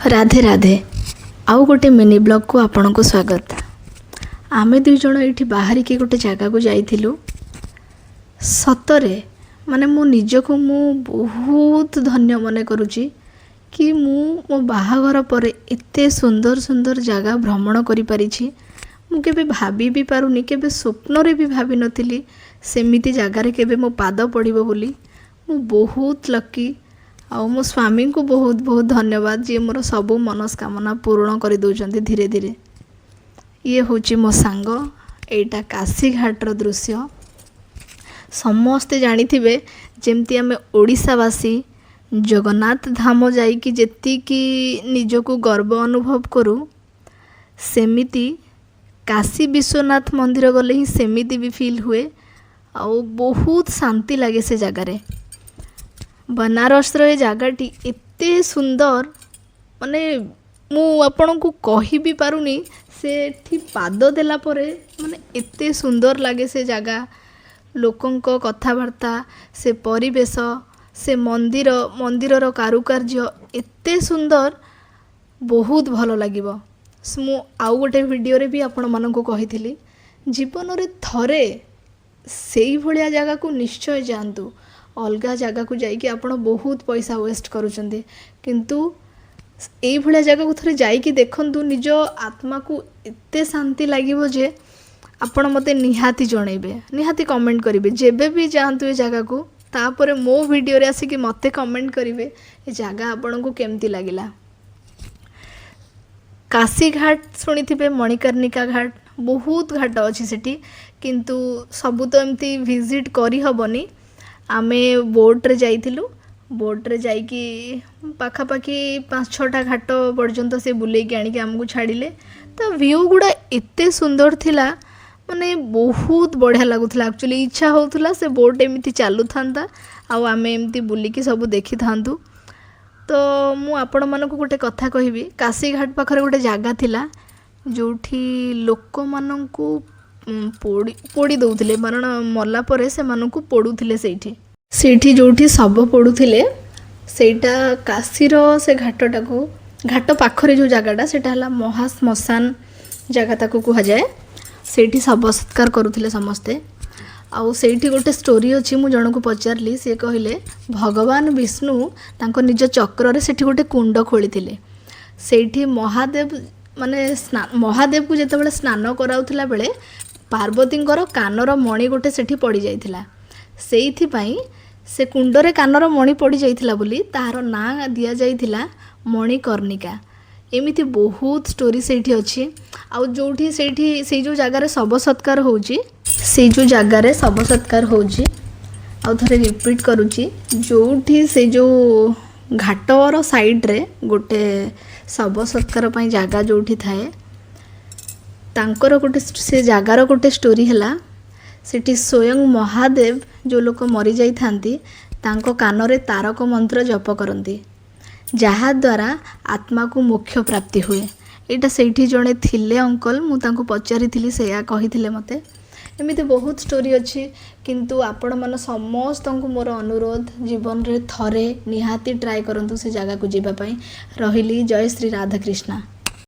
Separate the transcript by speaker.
Speaker 1: ରାଧେ ରାଧେ। ଆଉ ଗୋଟେ ମିନି ବ୍ଲଗ୍କୁ ଆପଣଙ୍କୁ ସ୍ୱାଗତ। ଆମେ ଦୁଇ ଜଣ ଏଇଠି ବାହାରିକି ଗୋଟେ ଜାଗାକୁ ଯାଇଥିଲୁ। ସତରେ ମାନେ ମୁଁ ନିଜକୁ ମୁଁ ବହୁତ ଧନ୍ୟ ମନେ କରୁଛି କି ମୁଁ ମୋ ବାହାଘର ପରେ ଏତେ ସୁନ୍ଦର ସୁନ୍ଦର ଜାଗା ଭ୍ରମଣ କରିପାରିଛି। ମୁଁ କେବେ ଭାବି ବି ପାରୁନି, କେବେ ସ୍ୱପ୍ନରେ ବି ଭାବିନଥିଲି ସେମିତି ଜାଗାରେ କେବେ ମୋ ପାଦ ପଡ଼ିବ ବୋଲି। ମୁଁ ବହୁତ ଲକି ଆଉ ମୋ ସ୍ୱାମୀଙ୍କୁ ବହୁତ ବହୁତ ଧନ୍ୟବାଦ, ଯିଏ ମୋର ସବୁ ମନସ୍କାମନା ପୂରଣ କରିଦେଉଛନ୍ତି ଧୀରେ ଧୀରେ। ଇଏ ହେଉଛି ମୋ ସାଙ୍ଗ। ଏଇଟା କାଶୀଘାଟର ଦୃଶ୍ୟ। ସମସ୍ତେ ଜାଣିଥିବେ, ଯେମିତି ଆମେ ଓଡ଼ିଶାବାସୀ ଜଗନ୍ନାଥ ଧାମ ଯାଇକି ଯେତିକି ନିଜକୁ ଗର୍ବ ଅନୁଭବ କରୁ, ସେମିତି କାଶୀ ବିଶ୍ୱନାଥ ମନ୍ଦିର ଗଲେ ହିଁ ସେମିତି ବି ଫିଲ୍ ହୁଏ ଆଉ ବହୁତ ଶାନ୍ତି ଲାଗେ ସେ ଜାଗାରେ। ବନାରସର ଏ ଜାଗାଟି ଏତେ ସୁନ୍ଦର, ମାନେ ମୁଁ ଆପଣଙ୍କୁ କହି ବି ପାରୁନି। ସେଠି ପାଦ ଦେଲା ପରେ ମାନେ ଏତେ ସୁନ୍ଦର ଲାଗେ ସେ ଜାଗା, ଲୋକଙ୍କ କଥାବାର୍ତ୍ତା, ସେ ପରିବେଶ, ସେ ମନ୍ଦିର, ମନ୍ଦିରର କାରୁକାର୍ଯ୍ୟ ଏତେ ସୁନ୍ଦର, ବହୁତ ଭଲ ଲାଗିବ। ମୁଁ ଆଉ ଗୋଟେ ଭିଡ଼ିଓରେ ବି ଆପଣମାନଙ୍କୁ କହିଥିଲି, ଜୀବନରେ ଥରେ ସେଇଭଳିଆ ଜାଗାକୁ ନିଶ୍ଚୟ ଯାଆନ୍ତୁ। ଅଲଗା ଜାଗାକୁ ଯାଇକି ଆପଣ ବହୁତ ପଇସା ୱେଷ୍ଟ କରୁଛନ୍ତି, କିନ୍ତୁ ଏଇଭଳିଆ ଜାଗାକୁ ଥରେ ଯାଇକି ଦେଖନ୍ତୁ, ନିଜ ଆତ୍ମାକୁ ଏତେ ଶାନ୍ତି ଲାଗିବ ଯେ ଆପଣ ମୋତେ ନିହାତି ଜଣେଇବେ, ନିହାତି କମେଣ୍ଟ କରିବେ। ଯେବେ ବି ଯାଆନ୍ତୁ ଏ ଜାଗାକୁ, ତାପରେ ମୋ ଭିଡ଼ିଓରେ ଆସିକି ମୋତେ କମେଣ୍ଟ କରିବେ ଏ ଜାଗା ଆପଣଙ୍କୁ କେମିତି ଲାଗିଲା। କାଶୀ ଘାଟ ଶୁଣିଥିବେ, ମଣିକର୍ଣ୍ଣିକା ଘାଟ, ବହୁତ ଘାଟ ଅଛି ସେଠି, କିନ୍ତୁ ସବୁ ତ ଏମିତି ଭିଜିଟ୍ କରିହେବନି। ଆମେ ବୋଟ୍ରେ ଯାଇଥିଲୁ। ବୋଟ୍ରେ ଯାଇକି ପାଖାପାଖି 5-6ଟା ଘାଟ ପର୍ଯ୍ୟନ୍ତ ସେ ବୁଲେଇକି ଆଣିକି ଆମକୁ ଛାଡ଼ିଲେ। ତା ଭ୍ୟୁ ଗୁଡ଼ା ଏତେ ସୁନ୍ଦର ଥିଲା, ମାନେ ବହୁତ ବଢ଼ିଆ ଲାଗୁଥିଲା। ଆକ୍ଚୁଆଲି ଇଚ୍ଛା ହେଉଥିଲା ସେ ବୋଟ୍ ଏମିତି ଚାଲୁଥାନ୍ତା ଆଉ ଆମେ ଏମିତି ବୁଲିକି ସବୁ ଦେଖିଥାନ୍ତୁ। ତ ମୁଁ ଆପଣମାନଙ୍କୁ ଗୋଟେ କଥା କହିବି। କାଶୀଘାଟ ପାଖରେ ଗୋଟେ ଜାଗା ଥିଲା ଯେଉଁଠି ଲୋକମାନଙ୍କୁ ପୋଡ଼ି ପୋଡ଼ି ଦେଉଥିଲେ, କାରଣ ମଲା ପରେ ସେମାନଙ୍କୁ ପୋଡ଼ୁଥିଲେ ସେଇଠି। ସେଇଠି ଯେଉଁଠି ଶବ ପୋଡ଼ୁଥିଲେ, ସେଇଟା କାଶୀର ସେ ଘାଟଟାକୁ, ଘାଟ ପାଖରେ ଯେଉଁ ଜାଗାଟା, ସେଇଟା ହେଲା ମହାଶ୍ମଶାନ ଜାଗା ତାକୁ କୁହାଯାଏ। ସେଇଠି ଶବ ସତ୍କାର କରୁଥିଲେ ସମସ୍ତେ। ଆଉ ସେଇଠି ଗୋଟେ ଷ୍ଟୋରି ଅଛି। ମୁଁ ଜଣକୁ ପଚାରିଲି, ସିଏ କହିଲେ ଭଗବାନ ବିଷ୍ଣୁ ତାଙ୍କ ନିଜ ଚକ୍ରରେ ସେଠି ଗୋଟେ କୁଣ୍ଡ ଖୋଳିଥିଲେ। ସେଇଠି ମହାଦେବ ମାନେ ମହାଦେବକୁ ଯେତେବେଳେ ସ୍ନାନ କରାଉଥିଲା ବେଳେ ପାର୍ବତୀଙ୍କର କାନର ମଣି ଗୋଟେ ସେଠି ପଡ଼ିଯାଇଥିଲା। ସେଇଥିପାଇଁ ସେ କୁଣ୍ଡରେ କାନର ମଣି ପଡ଼ିଯାଇଥିଲା ବୋଲି ତାହାର ନାଁ ଦିଆଯାଇଥିଲା ମଣିକର୍ଣ୍ଣିକା। ଏମିତି ବହୁତ ଷ୍ଟୋରି ସେଇଠି ଅଛି। ଆଉ ଯେଉଁଠି ସେଇଠି ସେଇ ଯେଉଁ ଜାଗାରେ ଶବ ସତ୍କାର ହେଉଛି, ସେଇ ଯେଉଁ ଜାଗାରେ ଶବ ସତ୍କାର ହେଉଛି, ଆଉ ଥରେ ରିପିଟ୍ କରୁଛି, ଯେଉଁଠି ସେଇ ଯେଉଁ ଘାଟର ସାଇଡ଼୍ରେ ଗୋଟେ ଶବ ସତ୍କାର ପାଇଁ ଜାଗା ଯେଉଁଠି ଥାଏ, ତାଙ୍କର ଗୋଟେ ସେ ଜାଗାର ଗୋଟେ ଷ୍ଟୋରି ହେଲା, ସେଠି ସ୍ୱୟଂ ମହାଦେବ ଯେଉଁ ଲୋକ ମରିଯାଇଥାନ୍ତି ତାଙ୍କ କାନରେ ତାରକ ମନ୍ତ୍ର ଜପ କରନ୍ତି, ଯାହାଦ୍ୱାରା ଆତ୍ମାକୁ ମୋକ୍ଷ ପ୍ରାପ୍ତି ହୁଏ। ଏଇଟା ସେଇଠି ଜଣେ ଥିଲେ ଅଙ୍କଲ, ମୁଁ ତାଙ୍କୁ ପଚାରିଥିଲି, ସେଇଆ କହିଥିଲେ ମୋତେ। ଏମିତି ବହୁତ ଷ୍ଟୋରି ଅଛି, କିନ୍ତୁ ଆପଣମାନ ସମସ୍ତଙ୍କୁ ମୋର ଅନୁରୋଧ, ଜୀବନରେ ଥରେ ନିହାତି ଟ୍ରାଏ କରନ୍ତୁ ସେ ଜାଗାକୁ ଯିବା ପାଇଁ। ରହିଲି, ଜୟ ଶ୍ରୀ ରାଧାକ୍ରିଷ୍ଣା।